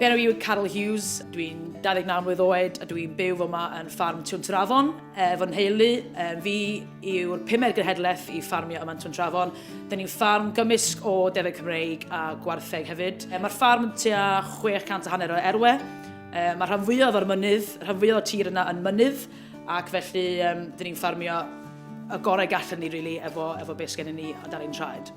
Fy enw i yw Carol Hughes, dwi'n 29 mlwydd oed a dwi'n byw fyma yn ffarm Twn Trafon efo nheulu. Fi yw'r pumed genhedlaeth i ffarmio yma yn Twn Trafon. Dyn ni'n ffarm gymysg o defaid Cymreig a gwartheg hefyd. Mae'r ffarm yn tua 600 a hanner o erwe. Mae rhan fwyaf o'r mynydd, rhan fwyaf o'r tir yna yn mynydd, ac felly um, dyn ni'n ffarmio y gorau gallwn ni really, efo, efo beth sgennyn ni ar ein traed.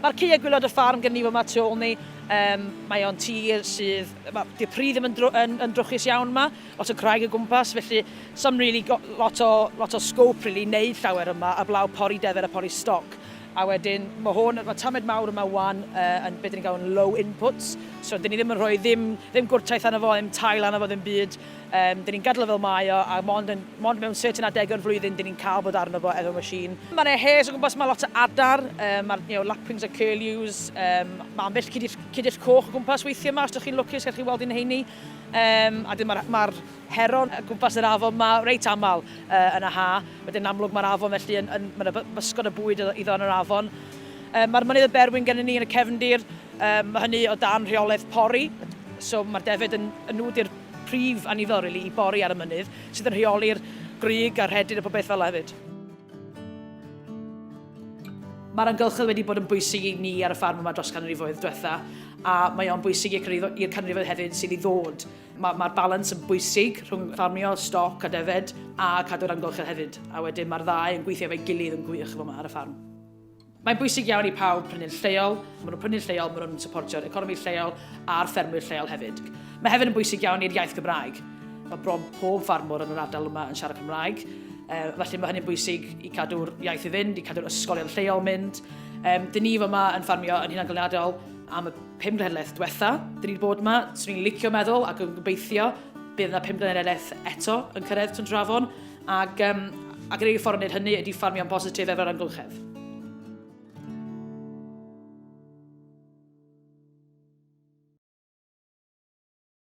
Mae'r caeau gwylod y ffarm gen ni fyma tu ôl ni. Um, mae o'n tir sydd... Mae, di'r pridd ddim yn, dro, yn, yn drwchus iawn yma, lot o craig o gwmpas, felly some really got lot o, lot o scope really wneud llawer yma, a blaw pori defer a pori stoc. A wedyn, mae hwn, mae tamed mawr yma wan uh, yn beth ni'n gael yn low inputs, so dyn ni ddim yn rhoi ddim, ddim gwrtaith arno fo, ddim tail arno fo, ddim byd. Yym, dyn ni'n gadael o fel mae o, a mond, yn, mond mewn certain adegau o'r flwyddyn dyn ni'n cael bod arno fo efo machine. Mae yna hares o gwmpas, mae lot o adar, um, mae'r you know, lapwings a curlews, um, mae ambell cudyll, cudyll coch o gwmpas weithiau yma, os ydych chi'n lwcus, gallwch chi weld un heini. Um, a dyn mae'r ma heron o gwmpas yr afon ma reit aml uh, yn y ha. Wedyn amlwg mae'r afon felly, yn, yn, mae yna bysgod y bwyd iddo yn yr afon. Um, mae'r mynydd y Berwyn gennym ni yn y cefndir, um, mae hynny o dan rheolaeth pori, so mae'r defed yn, yn nhw di'r prif anifail really i bori ar y mynydd, sydd yn rheoli'r grug a'r rhedyn a pob beth fel 'na hefyd. Mae'r amgylchedd wedi bod yn bwysig i ni ar y ffarm yma dros canrifoedd diwetha, a mae o'n bwysig i'r canrifoedd hefyd sydd i ddod. Mae'r ma balans yn bwysig rhwng ffarmio, stoc a defed, a cadw'r amgylchedd hefyd. A wedyn mae'r ddau yn gweithio efo'i gilydd yn gwych yma ar y ffarm. Mae'n bwysig iawn i pawb prynu'n lleol. Maen nhw'n prynu'n lleol, maen nhw'n supportio'r economi lleol a'r ffermwyr lleol hefyd. Mae hefyd yn bwysig iawn i'r iaith Gymraeg. Mae bron pob ffarmwr yn yr ardal yma yn siarad Cymraeg. Felly mae hynny'n bwysig i cadw'r iaith i fynd, i cadw'r ysgolion lleol mynd. Um, dyn ni yma yn ffarmio yn hunangyliadol am y pum genhedlaeth diwetha. Dyn ni wedi bod yma, swn i'n licio meddwl ac yn gobeithio bydd yna pum genhedlaeth eto yn cyrraedd Twn Trafon. Ac, um, ac yr unig ffordd o wneud hynny ydy ffarmio'n positif efo'r amgylchedd.